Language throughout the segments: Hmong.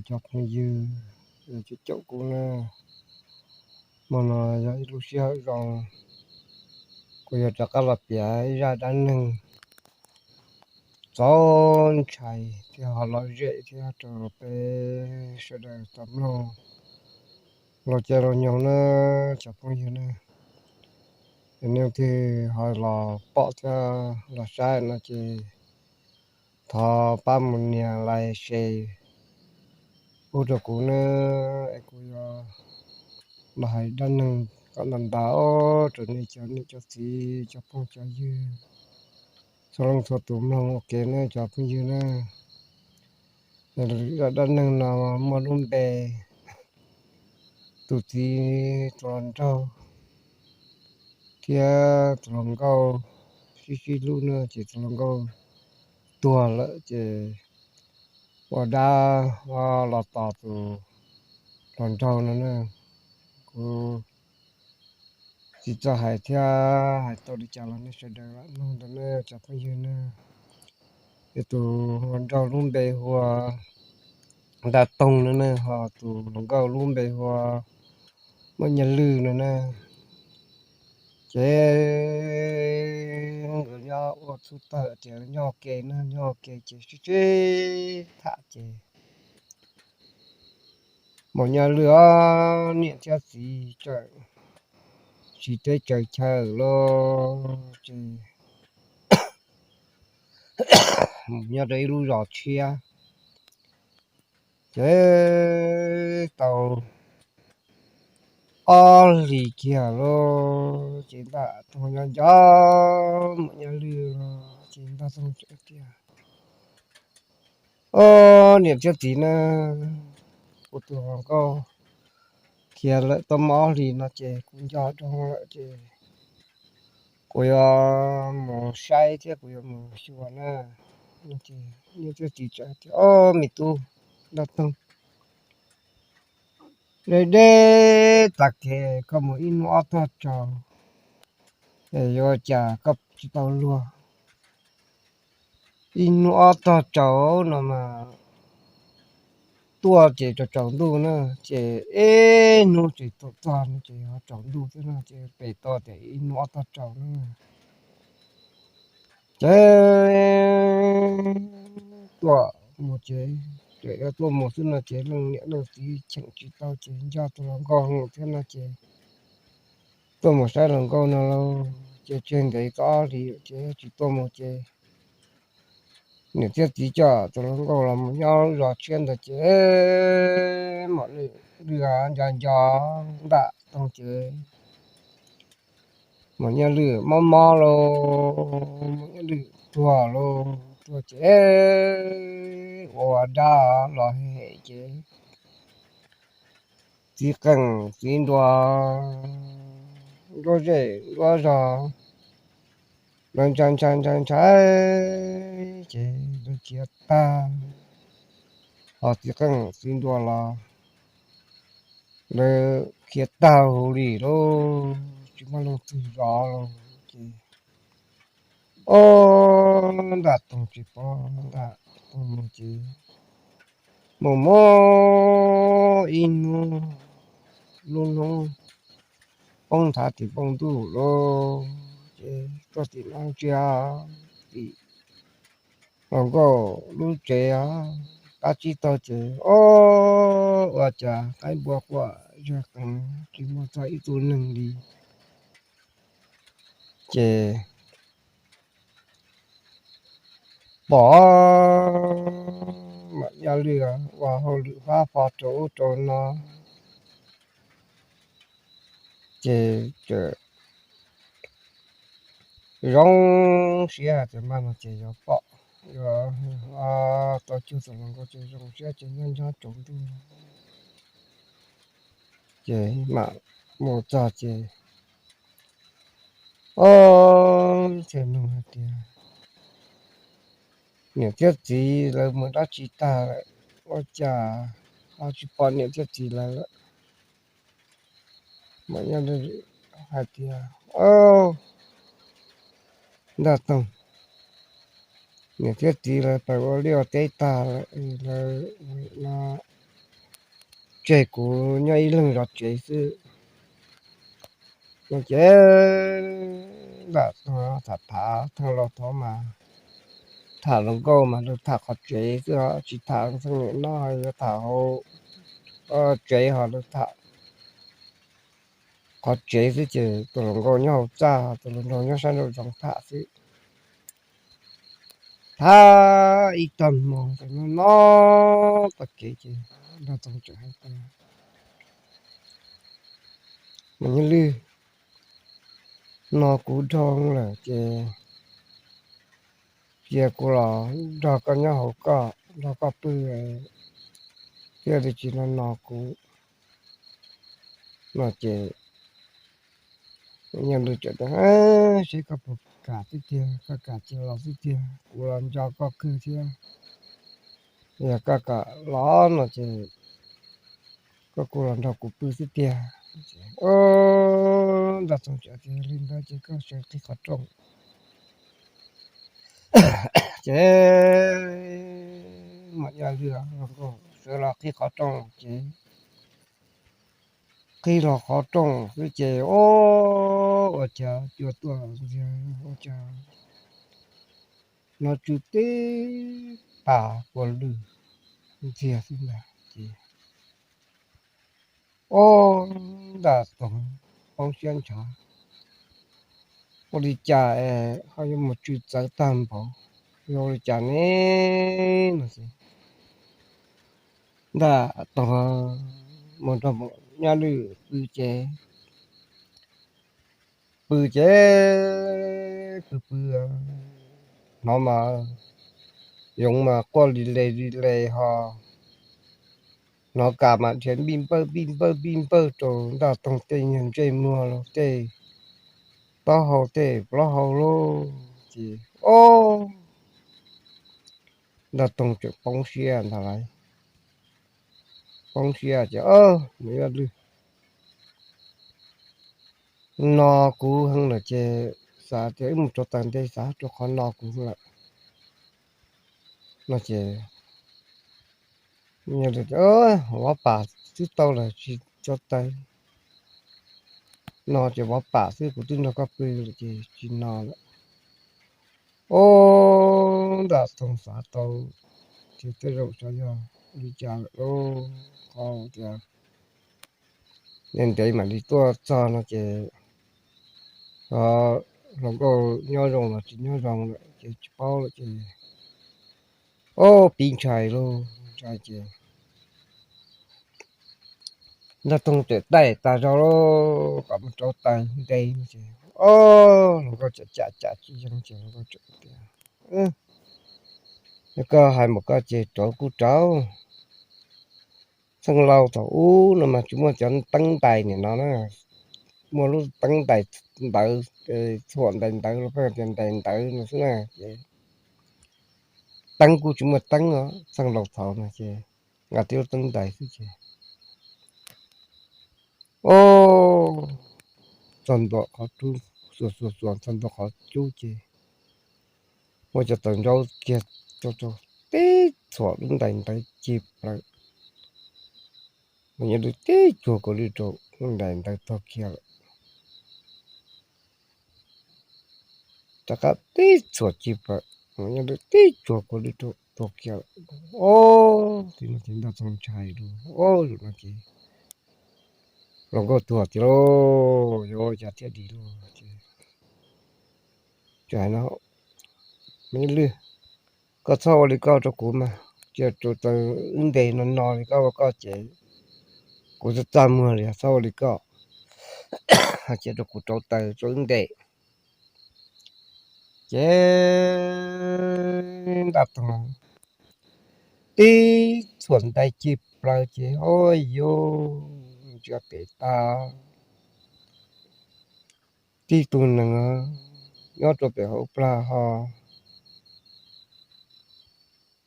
Cov phooj ywg, cov caum kuv na, hmo no yog ib lub sij hawm zoo, kuv yuav rov qab los piav ib zaj dab neeg txaus ntshai thiab ho lom zem thiab rau peb sawv daws tau mloog los caij los nyoog na, cov phooj ywg na. Yog nej leej twg ho los pom thiab los saib no ces thov pab mus nias like share pub rau kuv na, es kuv yuav los hais dab neeg kom ntau ntau rau nej cov niam cov txiv cov phooj cov ywg txhua leej txhua tus mloog ua ke na cov phooj ywg na. Zaj dab neeg no muaj lub npe tus txiv tus hluas nraug thiab tus hluas nkauj sib sib hlub na, ces tus hluas nkauj tuag lawm ces ua dab los tos tus hluas nraug no na. Kuv tsis txawj hais thiab hais tau li cas los nej sawv daws lam mloog ntawm nej cov phooj ywg na. Ces tus hluas nraug lub npe hu ua Ntaj Toog no na, ho tus hluas nkauj lub npe hu ua Muam Nyaj Lwj no na. Ces nkawd nyob ua txhub tawm ces nyob ua ke na, nyob ua ke ces sib sib tham ces Muam Nyaj Lwj ob niam thiab txiv txawm tsiv teb tsaws chaw lawm ces mus nyob rau ib lub zos tshiab. Ces tau ob hlis kiag lawm ces Ntaj Toog nyob nco Muam Nyaj Lwj los ces Ntaj Toog teb tias, Ob niam thiab txiv na, kuv tus hluas nkauj khiav lawm tau muaj ob hlis no ces kuv nco zoo lawm ces kuv yuav mus saib thiab kuv yuav mus xyuas na. Niam thiab txiv txawm tias, Ob me tub Ntaj Toog, deb deb tas kev koj mus ib hnub ob tog tsaus es yuav cas koj tsis tau luag? Ib hnub ob tog tsaus no mas tuaj ces tsaus tsaus ntuj na, ces ib hnub tsis tau txog no ces ho tsaus ntuj thiab no ces pem tau tias ib hnub ob tog tsaus na. Ces tuaj mus ces, ces yuav tuaj mus xwb no ces leej niam leej txiv cheem tsis tau ces nco tus hluas nkauj heev thiab no ces tuaj mus saib hluas nkauj no lauj. Ces tseg ntev tau ob hlis ces tsis tuaj mus ces niam thiab txiv coj tus hluas nkauj los mus nyob lub zos tshiab ntawd ces Muam Nyaj Lwj nco nco Ntaj Toog ces Muam Nyaj Lwj mob mob lauj, Muam Nyaj Lwj tuag lauj, tuag ces ua dab los hem ces txiv qeej txiv nruas, nruab zej nruab zos, lawv ntshai ntshai ntshai ntshai ces lawv khiav tag, ho txiv qeej txiv nruas los lawv khiav tag huv li lauj, tsis muaj leej twg zov lauj ces, o, Ntaj Toog tsis pom Ntaj Toog mus ces mus mus ib hnub lub hnub poob nthav tim npoo ntuj lauj, ces tuaj tim no ntsia tim hluas nkauj lub tsev qab tsib taug ces, o, ua cas qaib npua quaj zaj qees tsis muaj txog ib tug neeg li. Ces pom Muam Nyaj Lwj ua hauj lwm fab fo rau ub rau no, ces txawm zoo siab hais tias mas no ces yuav pom, yuav tau cuag tus hluas nkauj ces zoo siab ces nyob nyob tsaus ntuj ces mam mus txog ces, o, thiaj nug hais tias, Niam thiab txiv lawv mus dab tsi tag lawm? Ua cas ho tsis pom niam thiab txiv lawv lawm? Mas hais tias, Ntaj Toog, niam thiab txiv lawv pais ua liaj ua teb tag lawm, lawv no tseg kuv nyob ib leeg zov tsev xwb. No ces nram tham tham thaj laus thov mas tham hluas nkauj mas lawv tham qhov tsev xwb, tsis tham xeeb niam no, yuav tham hauv tsev ho lawv tham qhov tsev xwb ces tus hluas nkauj nyob hauv txaj, tus hluas nraug nyob sab nraum zoov tham xwb. Tham ib tag hmo ces no no tag kev ces Nraug Toog tseem hais tias, Mas Nyiaj Lwj, no kuv dhau lawm ces cia kuv los nrog koj nyob hauv koj, nrog koj pw thiab, tsis no no kuv. No ces Nyiaj Lwj teb tias, Seb koj puas kam xwb tiag, koj kam ces los xwb tiag, kuv los nco koj kawg thiab. Yog koj kam los no ces koj kuj los nrog kuv pw xwb tiag. Nraug Toog teb tias, Li ntawd ces koj sawv qhib qhov rooj. Ces Nyiaj Lwj sawv los qhib qhov rooj ces qhib los qhov rooj xwb ces, o, ua cas cua tuaj ntxiag, ua cas no tsw tib pas kua lwj ntxiag xwb ntag ces, o, Nraug Toog poob siab ntshav, ua li cas es ho yuav mus tsw txawv tag npaum, yog ua li cas ne? No ces Nraug Toog mus nrog Nyiaj Lwj pw ces, pw ces pw pw, hnov mas yoov mas quaj li le li le ho, hnov kas mas dhia npij npawj npij npawj npij npawj rau Nraug Toog tej nyuag ntsej muag los tej taub hau tej plaub hau lauj ces, o, Nraug Toog tseem poob siab ntag lauj. Poob siab ces, Nyiaj Lwj, no kuv heev lawm ces xav tias wb mus rauv taws ntej, xav rau qhov no kuv heev lawm. No ces, Vov pam xwb tau lawm tsis rauv taws, no ces vov pam xwb, kuv twb nrog koj pw lawm ces tsis no lawm. O, Nraug Toog xav tau ces tej zaum xyov yog li cas lawm lauj, qhov tias ntev ntev mam li tuaj txog no ces, o, hluas nkauj nyob zoo los tsis nyob zoo lawm ces tsis paub lawm ces, o, pib ntshai lauj, ntshai ces Nraug Toog txawm taij tas zog lauj, kom mus rauv taws ntej no ces, o, hluas nkauj cam cam cam tsis yeej ces hluas nkauj txawm tias, Yog koj hais mas koj ces rauv kuj rauv. Txheej laus thaum ub no mas tsis muaj cov teeb ntais niam no na, muaj lub teeb ntais ntawv, txhuam ntais ntawv los pheej tias ntais ntawv no xwb na ces, teeb kuj tsis muaj teeb os, txheej laus thaum no ces nqa tib lub teeb ntais xwb ces, o, txog ntua qhov cub, xuas xuas xuas txog ntua qhov cub ces muab cov taws ntsaub kiag rau rau, tib txhuam lub ntais ntawd ci plaws, mas nyob lub tib cuag kua lwj rau, lub ntais ntawd tuag kiag lawm. Rov qab tib txhuam ci plaws, mas nyob lub tib cuag kua lwj rau, tuag kiag lawm. O, tib no ces Nraug Toog ntshai lauj, o, zaum no ces hluas nkauj tuag tiag lauj, yuav ua cas thiaj dim lauj ces, hais no, Me Lwj, koj txhob ua li koj rau kuv mas, cia rau taws wb ntes no no li koj ua koj ces, kuv txaj txaj muag li, txhob ua li koj, cia rau kuv rauv taws rau wb ntes. Ces Nraug Toog tib txhuam ntais ci plaws ces, o, yuav ntsia pem tag, tib tug neeg nyob rau pem hauv plag ho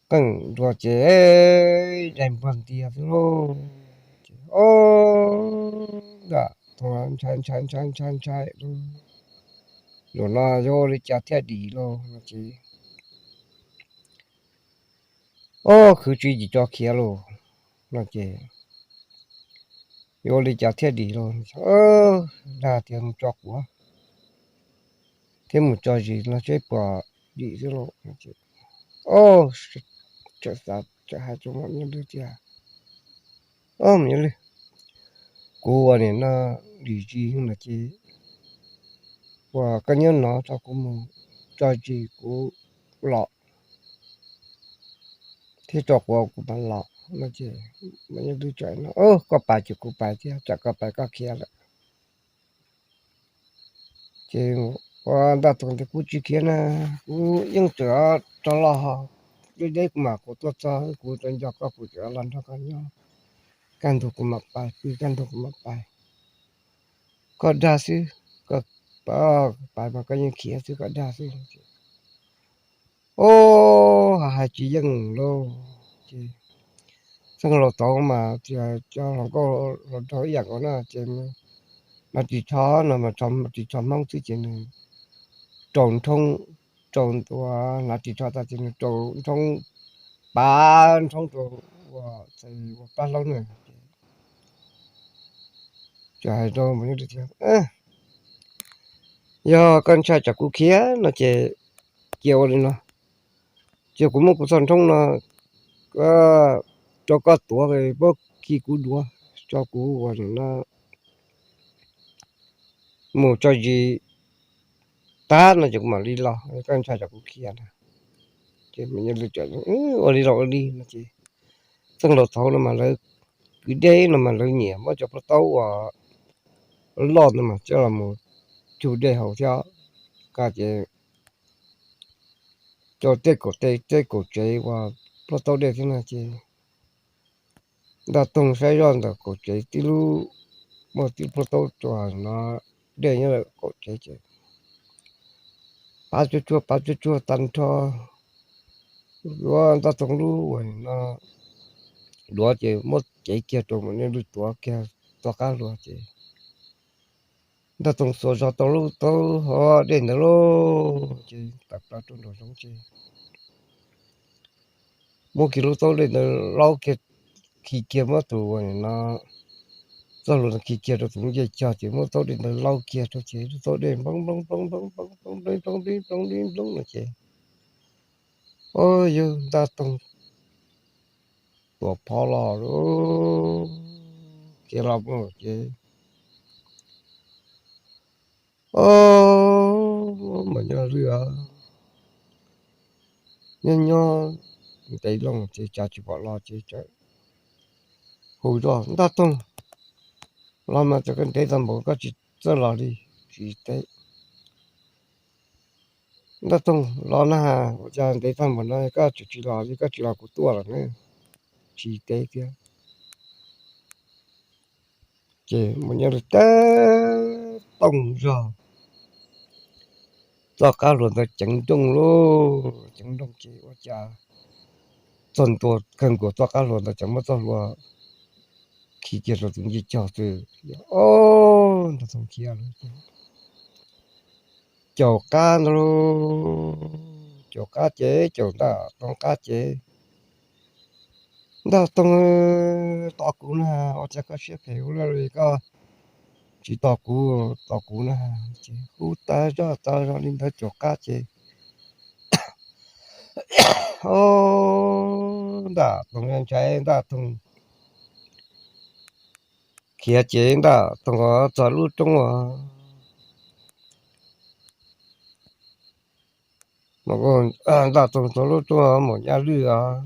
qeej nruas ces dai npog ntias xwb lauj. Ces, o, Nraug Toog ntshai ntshai ntshai ntshai ntshai lauj, zaum no yuav ua li cas thiaj dim lauj no ces, o, khwv tsis tsim tso khiav lauj no ces, Yuav ua li cas thiaj dim los? Dag tias mus tso quav thiab mus tso zis no seb puas dim xwb los. Txawm xav txawm hais rau Maum Nyiaj Lwj tias, Maum Nyiaj Lwj, kuv ua nim no dim zis no ces uas koj nyob no tso kuv mus tso zis kuv los thiab tso quav kuv mam los no ces Maum Nyiaj Lwj txawm no, Koj pais ces kuv pais thiab, tsam koj pais koj khiav lawm. Ces ua Ntaj Toog tias, Kuv tsis khiav na, kuv yeej tseem rov los, deb deb kuv mam quav tuaj txog, kuv tseem nco koj, kuv tseem los nrog koj nyob, kaj ntug kuv mam pais, pw kaj ntug kuv mam pais. Koj dag xwb, koj pais mas koj yeej khiav xwb, koj dag xwb. Ub, hais tsis yeej lauj. Ces txheej laus thaud mas tias cov hluas nkauj los nrog ib yam nkaus na ces hnav ris tsho no mas ris tsho Hmoob xwb ces nws rau nrhoob, rau ntua, hnav ris tsho tas ces nws rau nrhoob, pav nrhoob rau ua, ua pab hlaub na. Ces hais rau Maum Nyiaj Lwj tias, Yog koj ntshai tsam kuv khiav no ces cia ua li no, cia kuv muab kuv txoj nrhoob no rau koj tuav, muab khi kuv duav, tso kuv ua no mus tso zis tag no ces kuv mam li los, koj ntshai tsam kuv khiav na. Ces Maum Nyiaj Lwj tias, Ua li los ua li no ces txheej laus thaud no mas lawv kwv dej no mas lawv nyiam muab cov plhuav taub uas loj no mas coj los mus cug dej haus thiab, kaj ces cov tej kaum, tej kaum tsev uas plhuav taub dej thiab no ces Ntaj Toog saib zoj ntawm kaum tsev tib lub, muaj tib plhuav taub tsuas no dej nyob lawm kaum tsev ces pav tsuag tsuag, pav tsuag tsuag tag nrho, yuav Ntaj Toog lub uas no duav ces muab cev kiag rau Maum Nyiaj Lwj tuav kiag txoj qab hlua ces Ntaj Toog xuas zog tau lub taub hau dej ntawd lauj ces tawm plaws rau nraum zoov ces muab kiag lub taub dej ntawd laub kiag, khi kiag muab tus uas no txoj hlua ntawd khi kiag rau tus ncej cog ces muab taub dej ntawd laub kiag rau ces lub taub dej nplooj nplooj nplooj nplooj nplooj nplooj nplooj nplooj nplooj nplooj nplooj no ces, o, yawg Ntaj Toog tuam phov los lawm, khiav los mus ces, o, Maum Nyiaj Lwj nyob nyob ntev loo ces cas tsis pom los ces txawm hu zoj, Ntaj Toog, los mas, cas koj ntev tag npaum koj tsis txawj los li? Tsis teb. Ntaj Toog, los na, ua cas ntev tag npaum no koj tseem tsis los li, koj tsis los kuv tuaj lawm na. Tsis teb thiab. Ces Maum Nyiaj Lwj teb tooj zog txoj qab hlua ntawd ceev nrooj lauj, ceev nrooj ces ua cas txog ntua kawg nkaus txoj qab hlua ntawd tseem muab txoj hlua khi kiag rau tus ncej cog xwb. O, Ntaj Toog khiav lawm. Caum qab ntag lauj, caum qab ces, caum Ntaj Toog qab ces, Ntaj Toog, tos kuv na, ua cas koj siab phem ua luaj li, koj tsis tos kuv, tos kuv na. Ces hu tas zog tas zog li ntawd caum qab ces, o, Ntaj Toog ntshai, Ntaj Toog khiav ces Ntaj Toog txog lub roob os. Ntaj Toog txog lub roob, Maum Nyaj Lwj os,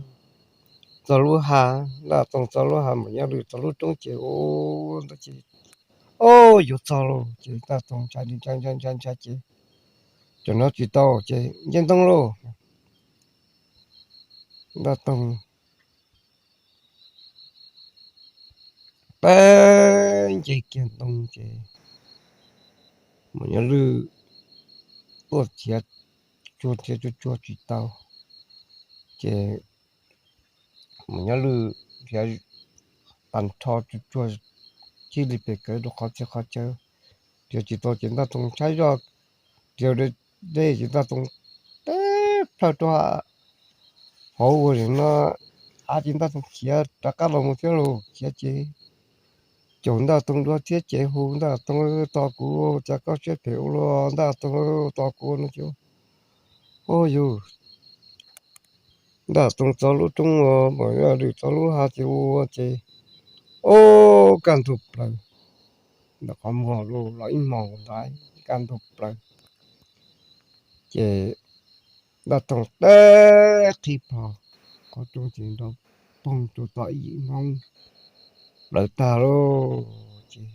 txog lub hav. Ntaj Toog txog lub hav, Maum Nyaj Lwj txog lub roob ces, o, ntawd ces, o, yuav txog lauj ces Ntaj Toog ntshai ntshai ntshai ntshai ces tseem nov tsis tau ces nce ntoo lauj. Ntaj Toog peb nce kiag ntoo ces Maum Nyaj Lwj tuaj txiav tsuag txiav tsuag tsuag tsis tau ces Maum Nyaj Lwj txiav tag nrho tsuag tsuag txij li pem kawv rau qhov txhia qhov chaw, txiav tsis tau ces Ntaj Toog tshaib zoj tias deb ces Ntaj Toog teb plhaw rau hauv ua li no, av ces Ntaj Toog khiav rov qab los mus thiab lauj. Khiav ces caum Ntaj Toog dua thiab ces hu, Ntaj Toog, tos kuv, cas koj siab phem ua luaj, Ntaj Toog, tos kuv no ces, ua yus, Ntaj Toog txog lub roob, Muam Yaj Lwm txog lub hav ces ua ces, o, kaj ntug plaws ntawm qhov muag los ib hmos ntawd, kaj ntug plaws. Ces Ntaj Toog teb qhib plho qhov rooj ces nrov poog rau tom ib yim Hmoob plawv tag lauj. Ces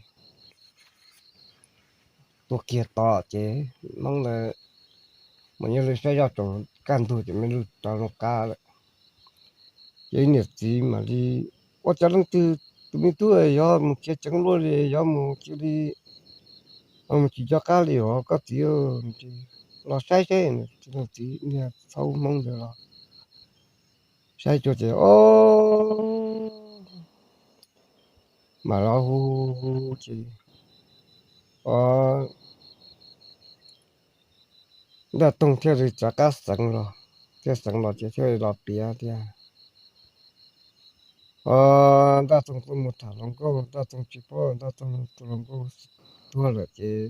tuag kiag tom ces Hmoob ntawd, Muam Yaj Lwm saib zoj tsaus kaj ntug ces Muam Yaj Lwm rov zoo qab lawm. Ces niam txiv mam li, ua cas leej twg tus me tub yog mus khiav ceev luaj li, yog mus cia li, mus tsis nco qab li os koj txiv, los saib seb. Txiv niag txhob Hmoob ntawd los saib tsuas ces, o, mam los hu hu ces, o, Ntaj Toog thiaj li rov qab xeev los, thiaj xeev los ces thiaj li los piav tias, o, Ntaj Toog tuaj mus tham hluas nkauj, Ntaj Toog tsis paub Ntaj Toog tus hluas nkauj tuag lawm ces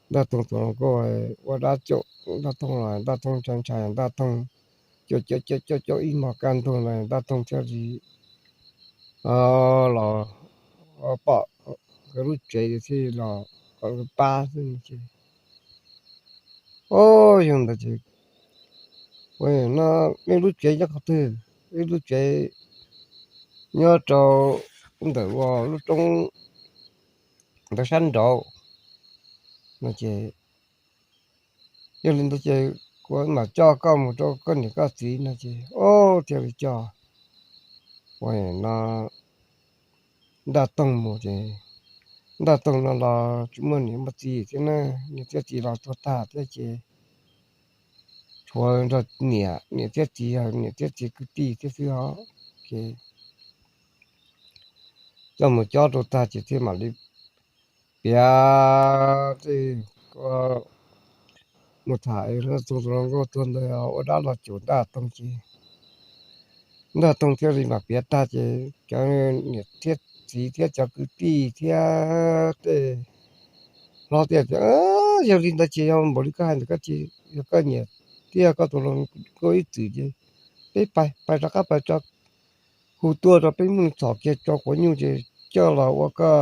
Ntaj Toog tus hluas nkauj ua dab caum Ntaj Toog los Ntaj Toog ntshai ntshai, Ntaj Toog caum caum caum caum ib hmos kaj ntug los Ntaj Toog thiaj li los pom nkawd lub tsev thiaj los kom nkawd pab xwb ces, o, yog ntawd ces, no, nej lub tsev nyob qhov twg? Ib lub tsev nyob rau ntawm ua lub roob ntawd sab nraud no ces, yog li ntawd ces kuv mam coj koj mus rau koj niam koj txiv no ces, o, thiaj li coj, ua no, Ntaj Toog mus ces, Ntaj Toog no los tsis muaj niam muaj txiv thiab na, niam thiab txiv los tuag tag thiab ces tshuav nrog niam, niam thiab txiv, niam thiab txiv kwv tij thiab xwb os. Ces coj mus cob rau tag ces thiaj mam li piav tej, mus tham Ntaj Toog tus hluas nkauj tuag ntawd ua dab los caum Ntaj Toog ces, Ntaj Toog thiaj li mam piav tag ces cov niam thiab txiv thiab cov kwv tij thiab tej hlob thiaj tias, yog li ntawd ces yog npaum li koj hais ntawd koj ces yog koj niam thiab koj tus hluas nkauj ib txwm ces peb pais, pais rov qab pais tso, hu tuaj rau peb mus txhom kiag tso quav nyuj ces coj los ua koj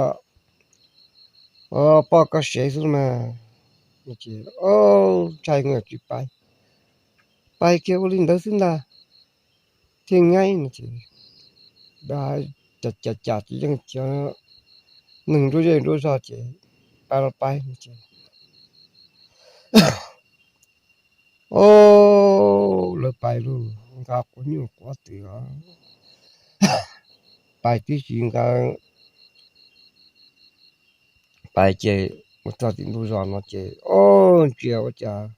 poj koj sev xwb mas. Ces, o, ntshai tsis pais, pais kiag ua li ntawd xwb ntag thiaj nyaib no ces, cas cas cas tsis yeej cia neeg nruab zej nruab zog ces pais los pais no ces, o, lawv pais lawm, nqa quav nyuj quav twm os, pais tib si nqa, pais ces mus txog tim ntug zos no ces, o, ntsia ua cas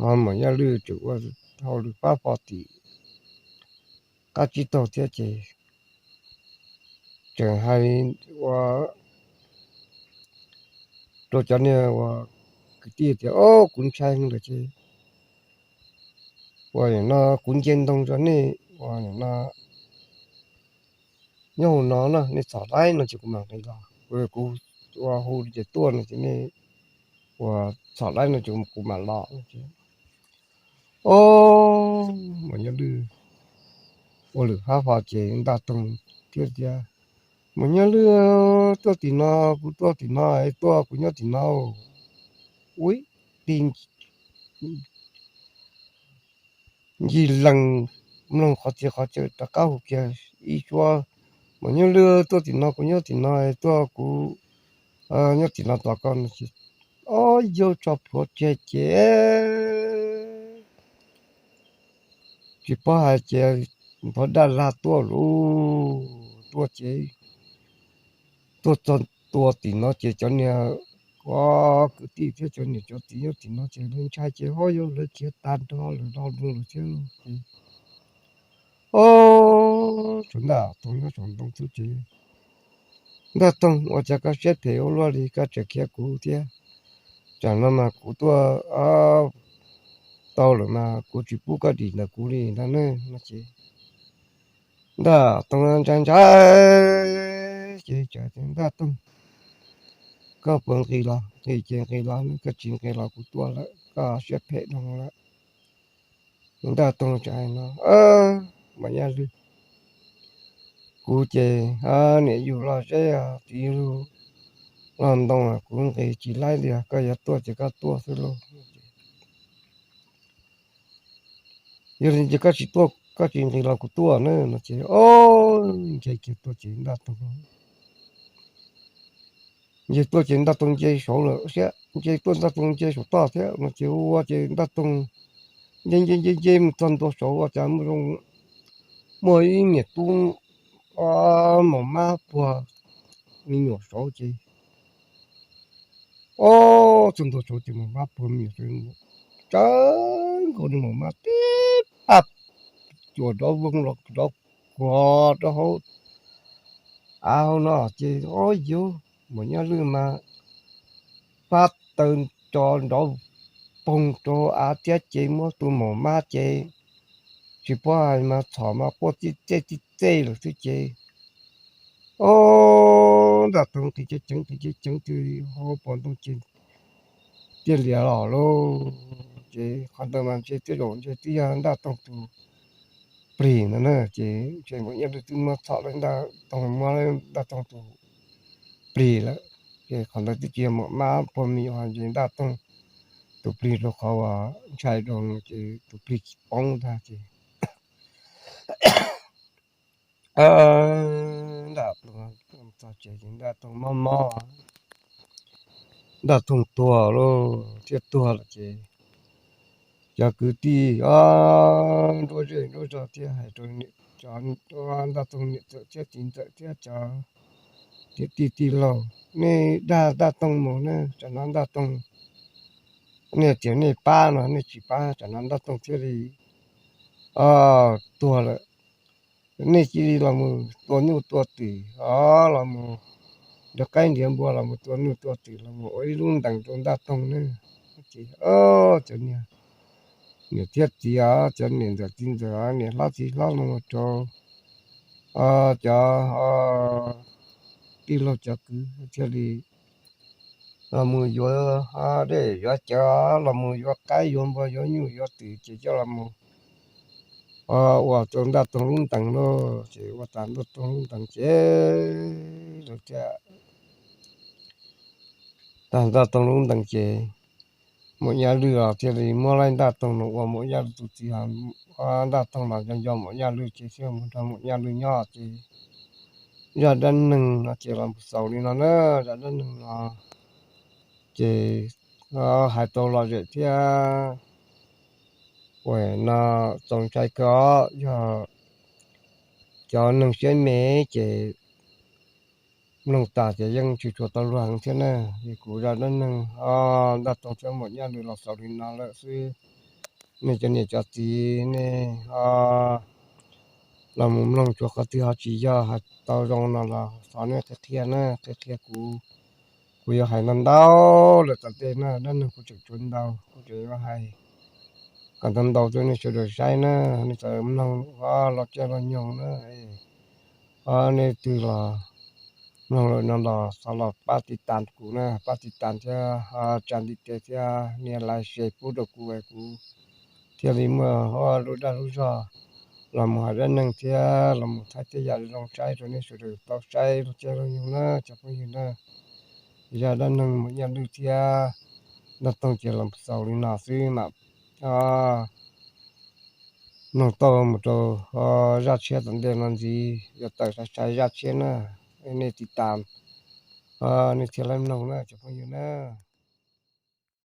ho Muam Yaj Lwm tseem ua hauj lwm pab pog tim qab tsib taug thiab ces tseem hais ua rau cov niag ua kwv tij tias, o, kuv ntshai lawm ces ua no kuv nce ntoo rau nej ua no nyob hauv no na, nej txhom laib no ces kuv mam nqis los, kuv ua hu ces tuaj no ces nej ua txhom laib no ces kuv mam los no ces, o, Muam Yaj Lwm ua lwm fab fo ces Ntaj Toog thiaj tias, Muam Yaj Lwm, tuaj tim no, kuv tuaj tim no, tuaj kuv nyob tim no. Ua ib ncig lees mloog qhov txhia qhov chaw rov qab hu kiag ib suab, Muam Yaj Lwm, tuaj tim no, kuv nyob tim no, tuaj kuv nyob tim no tos koj no ces, o, yau tso plhuav tseg ces tsis paub hais ces npog daj lag tuaj lauj, tuaj ces tuaj txog tua tim no ces cov niag kwv tij thiab cov niam cov txiv nyob tim no ces lawv ntshai ces ho yog lawv khiav tag nrho lawm, lo lus lawm thiab ces, o, tsuas Ntaj Toog nyob saum ntoo xwb ces, Ntaj Toog, ua cas koj siab phem ua luaj li, koj tseem khiav kuv thiab? Tsam no mas kuv tuaj tau lawm mas kuv tsis pub koj dim ntawm kuv li ntag ne no ces Ntaj Toog ntshai ntshai Ces Ntaj Toog, koj puas nqis los? Nqis ces nqis los, koj tsis nqis los kuv tuaj lawm, koj siab phem dhau lawm. Ntaj Toog teb hais no, Maum Nyaj Lwj, kuv ces niam yug loj zeb, txiv yug loj ntoo, kuv nqis tsis laib li, koj yuav tuaj ces koj tuaj xwb lauj. Yog li ces koj tsis tuaj, koj tsis nqis los kuv tuaj na no ces, o, nce kiag tuaj ces Ntaj Toog, nce tuaj ces Ntaj Toog nce saud lawm thiab, nce tuaj Ntaj Toog nce saum toj thiab no ces ua ces Ntaj Toog nce nce nce nce mus txog ntua saud ua cas muaj zoo, muaj ib niam tub maum mab puag me nyuam saud ces, o, txog ntua saud ces maum mab puag me nyuam saud, tsawv nkaus li maum mab tib pab cuam rov voog los rov kuag rau hauv av hauv no ces, o, yus Maum Nyaj Lwj mas pab taw tso nrov poog rau av thiab ces muab tus maum mab ces tsis paub hais mas txhom mas quaj txij txej txij txej lawm xwb ces, o, Ntaj Toog nqis ceev ceev nqis ceev ceev twb hauv paus ntoo ces tiaj lias los lauj. Ces qhov ntawd mas ntshe twb zaum ntshe twb yog Ntaj Toog tus plig ntawd na ces ntshe Maum Nyaj Lwj twb muab txhom lawm Ntaj Toog, muab Ntaj Toog tus plig lawm. Ces qhov ntawd twb tsis yog maum mab puag me nyuam, ntshe Ntaj Toog tus plig rau qhov uas ntshai rau ces tus plig tsis poob ntag ces Ntaj Toog txog tsev ces Ntaj Toog mob mob, Ntaj Toog tuag lauj, thiab tuag lawm ces cov kwv tij, o, nruab zej nruab zog thiab hais rau Ntaj Toog niam ntxawm thiab txiv ntxawm thiab cov niam tij tij laug, nej dag Ntaj Toog mus na, tsam no Ntaj Toog, nej tias nej pab no nej tsis pab, tsam no Ntaj Toog thiaj li, o, tuag lawm. Nej cia li los mus tua nyuj tua twm, o, los mus nrhiav qaib nrhiav npua, los mus tua nyuj tua twm, los mus ua ib lub ntees rau Ntaj Toog ne. Ces, o, cov niam, niam thiab txiv, cov niam ntxawm txiv ntxawm, niam hlob txiv hlob los mus rau, o, cov, o, tij laug cov kwv thiaj li los mus yuav dej yuav cawv, los mus yuav qaib yuav npua yuav nyuj yuav twm ces coj los mus, o, ua rau Ntaj Toog lub ntees lauj. Ces ua tas Ntaj Toog lub ntees ces lawv thiaj, tag Ntaj Toog lub ntees ces Maum Nyaj Lwj los thiaj li muab laib Ntaj Toog no ua Maum Nyaj Lwj tus txiv, o, Ntaj Toog los nco nco Maum Nyaj Lwj ces thiaj mus nrog Maum Nyaj Lwj nyob ces zaj dab neeg no ces los mus xaus li no na. Zaj dab neeg no ces hais tau lom zem thiab, uas no txaus ntshai kawg, yog cov neeg siab me ces mloog tas ces yeej tsis tshua tau luag heev thiab na. Es kuv zaj dab neeg, o, Ntaj Toog thiab Maum Nyaj Lwj los xaus li no lawm xwb. Nej cov niam cov txiv nej, o, los mus mloog tsuas qhov twg ho tsis yog hais tau zoo no los thov nej qhia qhia na, qhia qhia kuv. Kuv yuav hais ntau ntau lawm tom ntej na, dab neeg kuv tseem tshuav ntau, kuv tseem yuav hais kom ntau ntau rau nej sawv daws saib na. Nej sawv daws mloog, o, los caij los nyoog na, o, nej twg los mloog lawm no los thov los pab tiv tas kuv na, pab tiv tas thiab, o, tsa ntiv tes thiab nias like share pub rau kuv es kuv thiaj li muaj, o, lub dag lub zog los mus hais dab neeg thiab los mus thaij tej yam zoo saib rau nej sawv daws tau saib los caij los nyoog na cov phooj ywg na. Zaj dab neeg Maum Nyaj Lwj thiab Ntaj Toog ces los xaus li no xwb mas, o, mloog tau mus rau, o, zaj tshiab tom ntej no ntxiv yuav tawm sai sai zaj tshiab na. Nej tiv tas, o, nej thiaj li mloog na cov phooj ywg na.